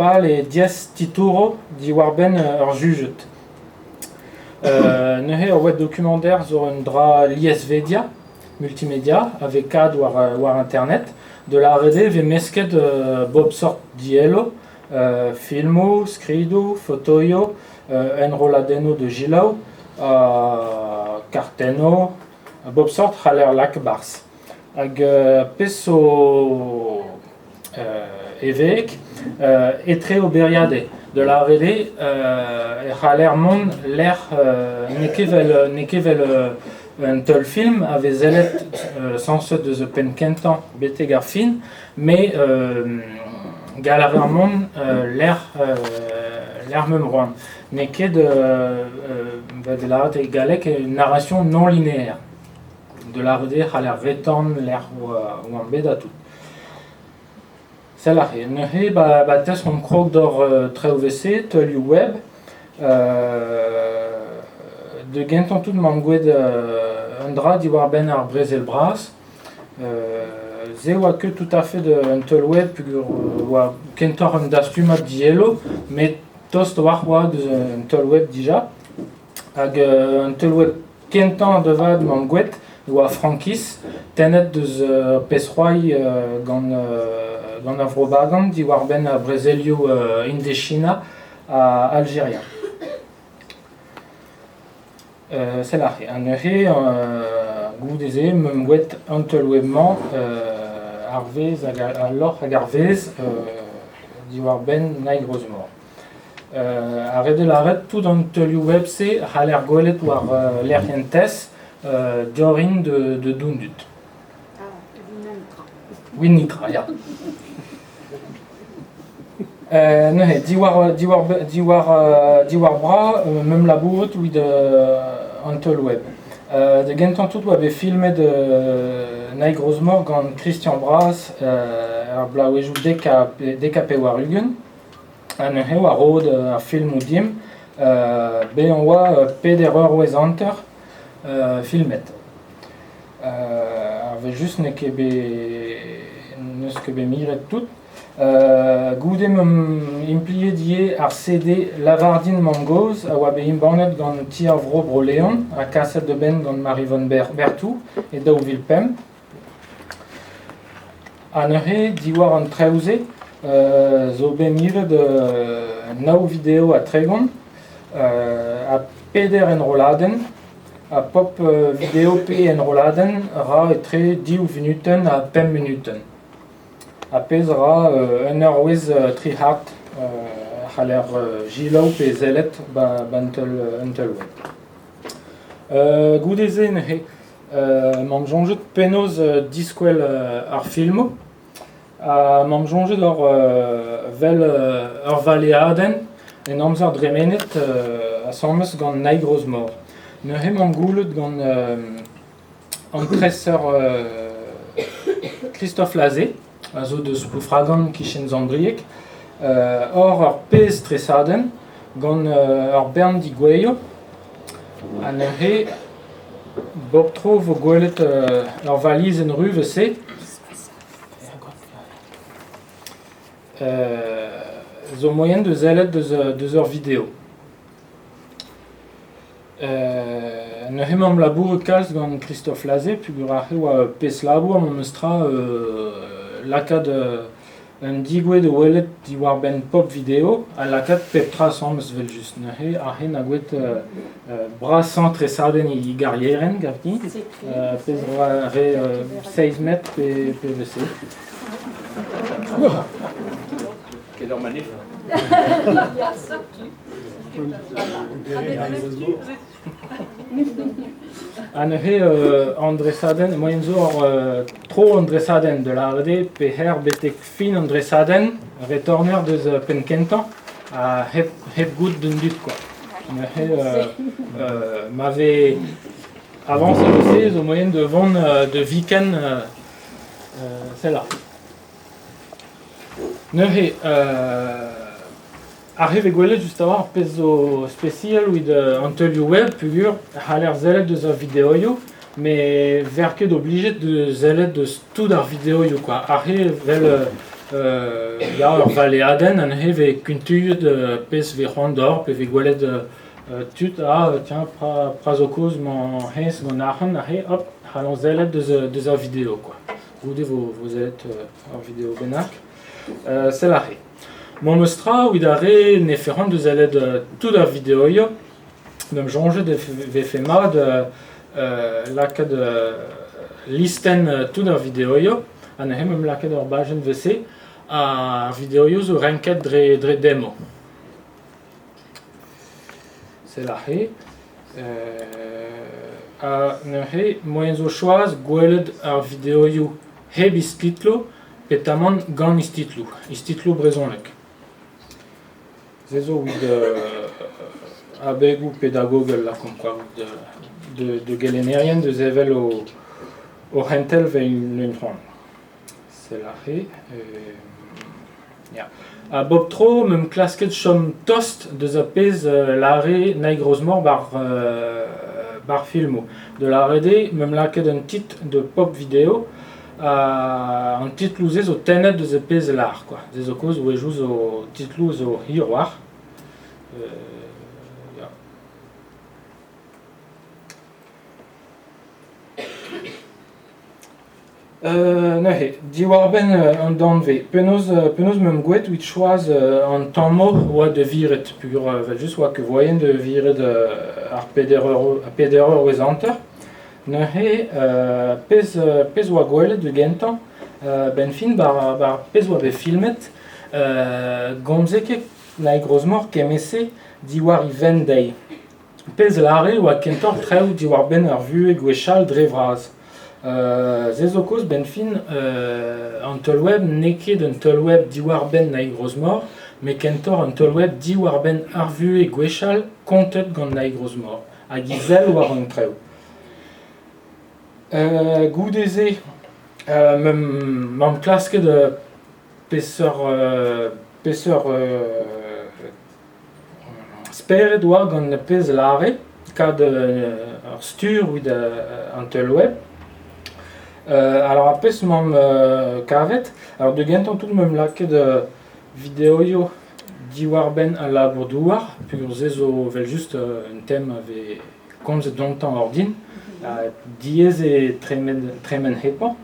Pal eo diaes titouroù diwar-benn ur sujed. Neuze ur web documentaire zo un dra liesvedia, multimedia, a vez kad war internet. Da lâret eo e vez mesket bep seurt dielloù, filmoù, skridoù, fotoioù, enrolladennoù da selaou, kartennoù, a bep seurt c'haller lakaat 'barzh. Hag pezh zo eveek etreoberiad eo, da lâret eo e c'haller mont lec'h n'eo ket 'vel n'eo ket 'vel un teulfilm a vez sellet sañset eus penn-kentañ betek ar fin, met gall a raer mont lec'h lec'h ma emaon. N'eo ket 'vel lâret e galleg une narration non linéaire. Da lâret eo e c'haller retorn lec'h oan bet ha tout. Sell aze, neuze ba test omp krog d'ober traoù evel-se, teulioù web. Da gentañ tout 'mamp gwelet un dra diwar-benn ar brezel bras. Se 'oa ket tout à fait un teul web peogwir 'oa kentoc'h un dastumad dielloù met tost a-walc'h 'oa deus un teul web dija. Hag un teul web kentañ da vat 'mamp gwelet e oa frankiz tennet deus ur pezh-c'hoari gant gant ar Vro Bagan diwar-benn ar brezelioù Indez-China ha Aljeria. Sell aze, ha neuze goude-se 'meump gwelet an teul web-mañ ar wezh hag al lorc'h hag ar vezh diwar-benn Naig Rozmor. Ha ret eo lâret tout an teulioù web-se a c'haller gwelet war lec'hienn TES Diorin de Dundut. Winitra, ya. Neuze, diwar, diwar, diwar, diwar bras, meump labouret evit an teul web. Da gentañ tout 'oa bet filmet Naig Rozmor gant Christian Bras er bloavezhioù 90. Ha neuze 'oa roet ar filmoù dimp, bezañ 'oa peder eurvezh hanter filmet. Evel-just n'eo ket bet n'eus ket bet miret tout. Goude 'meump implijet ivez ar CD Lavar din mamm-gozh a oa bet embannet gant Ti ar Vro Bro-Leon ha kaset da benn gant Maryvonne Berthou e 2005. Ha neuze, diwar an traoù-se, zo bet miret nav video ha 30 ha peder enrolladenn ha pop video pe enrolladenn ra etre div vunutenn ha pemp munutenn. Ar pezh a ra un eurvezh tri-c'hard a c'haller selaou pe sellet 'ba an teul web. Goude-se neuze 'M'am soñjet penaos diskwel ar filmoù ha 'm'am soñjet oc'h 'vel ur valeadenn en amzer dremenet asambles gant Naig Rozmor. Neuze 'm'am goulet gant an treser Christophe Lazé, a zo deus Ploufragan 'kichen Sant-Brieg, oc'h ur pezh tresadenn gant ur bern digouezhioù ha neuze Bep tro 'vo gwelet ur valizenn ruz evel-se zo moaien da sellet deus ur video. Neuze 'mamp labouret kalz gant Christophe Lazé peogwir aze 'oa pezh labour memes tra lakaat Un degouezh da welet diwar-benn pop video ha lakaat pep tra asambles evel-just. Neuze aze 'na gwelet brasañ tresadenn e garierenn ganti, pezh 'oa re seizh metr pe PVC. Ket ur manif. Ha neuze an dresadenn, moaien zo ur tro an dresadenn da lâret eo pe her betek fin an dresadenn, retorner deus penn-kentañ ha hep hep goût d'an dud kwa. Neuze ma vez avañset evel-se zo moaien da vont da viken sell aze. Neuze Ar re 'vez gwelet just a-walc'h ar pezh zo spesial evit an teulioù web peogwir e c'haller sellet deus ar videoioù met 'ver ket oblijet da sellet deus tout ar videoioù kwa. Ar re 'vel Ya, ur valeadenn ha neuze 'vez kutuilhet pezh 'vez c'hoant d'ober pe 'vez gwelet tud ah tiens pra zo kaoz 'mañ hennezh gant arc'hant aze hop c'hallañ sellet deus ar video quoi. Goude 'vo sellet ur video bennak. Sell aze. Memes tra evit ar re ne feront da sellet tout ar videoioù, 'm soñjet e vefe mat lakaat listenn tout ar videoioù ha neuze 'm lakaet ur bajenn evel-se. Ar videoioù zo renket dre demo. Sell aze. Ha neuze moaien zo choaz gwelet ar videoioù hep istitloù petamant gant istitloù, istitloù brezhonek. Se zo evit abegoù pedagogel lakaomp kwa, de gelennerien da sevel o c'hentel 'vel un c'hoant. Sell aze. Ya. Ha bep tro 'meump klasket chom tost deus ar pezh 'lâre Naig Rozmor 'bar filmoù. Da lâret eo 'meump lakaet un titl de pop video ha an titloù-se zo tennet deus ar pezh 'lâr kwa. Se zo kaoz a-wechoù zo titloù zo hir a-walc'h. Ya. Neuze, diwar-benn an danvez, penaos penaos 'meump gwelet evit choaz an tammoù 'oa da viret peogwir evel-just 'oa ket voaien da viret ar peder eur ar peder eurvezh hanter. Neuze pezh pezh 'oa gwelet da gentañ 'benn fin 'ba 'ba ar pezh 'oa bet filmet 'gomze ket Naig Rozmor kement-se diwar he fenn dezhi. Pezh 'lâre 'oa kentoc'h traoù diwar-benn ar vuhez gwechall dre vras. Se zo kaoz 'benn fin an teul-web n'eo ket un teul-web diwar-benn Naig Rozmor, met kentoc'h un teul-web diwar-benn ar vuhez gwechall kontet gant Naig Rozmor hag he sell war an traoù. Goude-se 'mamp klasket peseurt peseurt Spered 'oa gant pezh 'lâre kad ur stur evit an teul-web. Alors ar pezh 'mamp kavet, alors da gentañ tout 'meump lakaet videoioù diwar-benn al labour-douar peogwir se zo evel-just un tem a vez komzet gantañ ordin ha diaes eo tremen hepañ.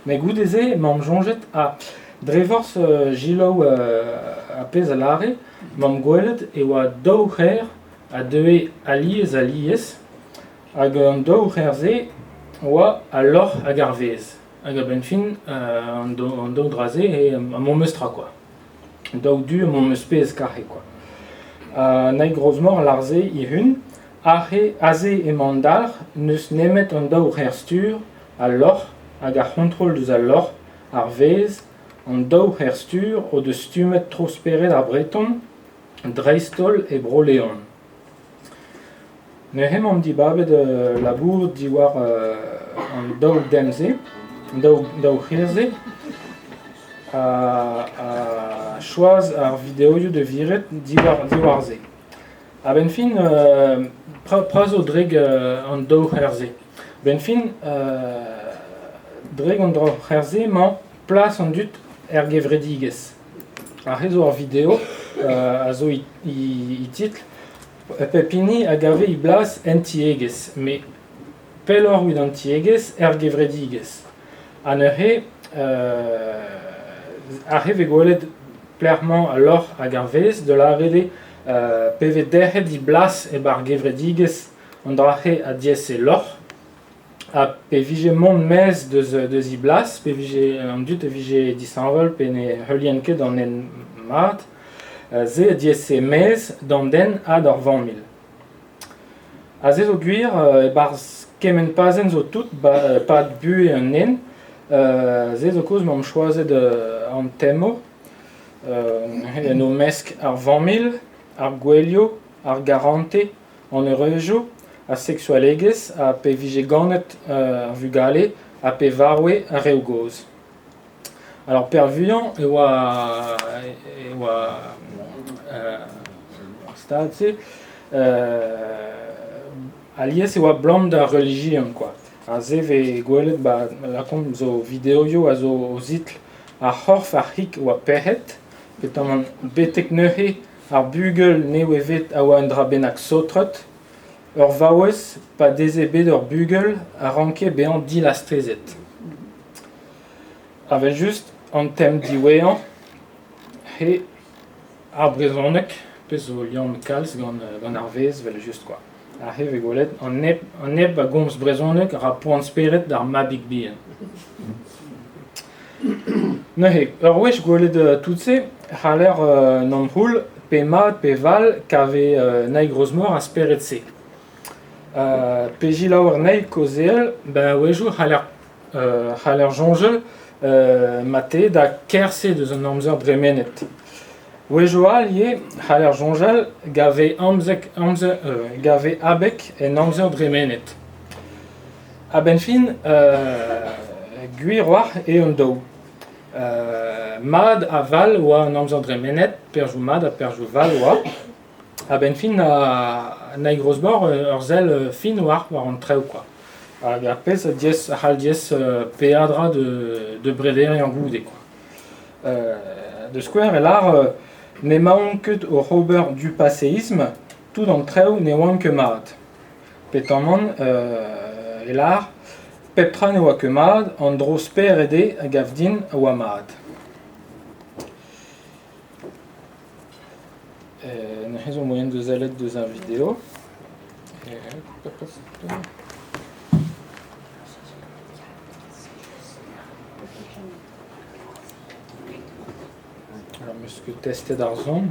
Met goude-se 'mamp soñjet ha dre forzh selaou ar pezh a lâre 'Mamp gwelet e oa daou c'her a deue alies-alies hag an daou c'her-se oa al lorc'h hag ar vezh. Hag a-benn fin an daou dra-se eo ar memes tra kwa. Daou du ar memes pezh kahe kwa. Ha Naig Rozmor 'lâr-se he-un, aze emañ an dalc'h, n'eus nemet an daou c'her-stur, al lorc'h hag ar c'hontrol deus al lorc'h, ar vezh, An daou c'her-stur o deus stummet tro-spered ar Breton, dreist-holl e Bro-Leon. Neuze emaomp dibabet labour diwar an daou dem-se, daou c'her-se, ha choaz ar videoioù da viret diwar se. A-benn fin, pra zo drek an daou c'her-se. A-benn fin, drek an daou c'her-se emañ plas an dud er gevredigezh. Aze zo ur video a zo e titl Pep hini a gave e blas en tiegezh, met pelloc'h evit an tiegezh er gevredigezh. Ha neuze, aze 'vez gwelet pelec'h-mañ al lorc'h hag ar vezh, da lâret eo pe vez derc'het e blas e-barzh gevredigezh an dra-se a diaes e lorc'h, ha pe vije mont maez deus e blas, pe vije an dud a vije disheñvel pe ne heulient ket an hent mat, se a diaes e-maez d'an den ha d'ar familh. Aze zo gwir e-barzh kement pazenn zo tout 'pad buhez an nen. Se zo kaoz 'mamp choazet an temoù. En o mesk ar familh, ar gouelioù, ar garantez, an eureujoù, ar seksualegezh ha pe vije ganet ar vugale ha pe varve ar reoù gozh. Alors peurvuiañ e oa e oa ar stad-se alies e oa abalamour d'ar relijion kwa. Ha se 'vez gwelet 'ba lakaomp zo videoioù a zo o zitl Ar c'horf ar c'hig oa pec'hed, petamant betek neuze ar bugel nevevet a oa un dra bennak saotret. Ur vaouez, pa deze bet ur bugel, a ranke bezañ dilastezet. Evel-just, an tem diwezhañ eo ar brezhoneg, pezh zo liamm kalz gant ar vezh evel-just kwa. Aze e vez gwelet an neb a gomz brezhoneg a ra poan-spered d'ar mabig bihan. Neuze, ur wech gwelet tout-se, c'haller n'am c'houl pe mat pe val kave Naig Rozmor ar spered-se. Pe selaou anezhi kaozeal, ben a-wezhioù c'haller soñjal mat eo da kerse deus an amzer dremenet. Wezhioù all ivez c'haller soñjal gave amzer gave abeg en amzer dremenet. A-benn fin, gwir a-walc'h eo an daou. Mat ha val oa an amzer dremenet, perzhioù mat ha perzhioù val oa. A-benn fin Naig Rozmor ur sell fin war an traoù kwa. Hag ar pezh a diaes a c'hall diaes peadra da brederiañ goude kwa. Da skouer e lâr n'emaon ket oc'h ober du passéisme, tout an traoù ne oant ket mat. Petamant e lâr pep tra ne oa ket mat, an dro-spered eo a gav din a oa mat. Neuze zo moaien da sellet deus ar video. Alors, 'meus ket testet ar son.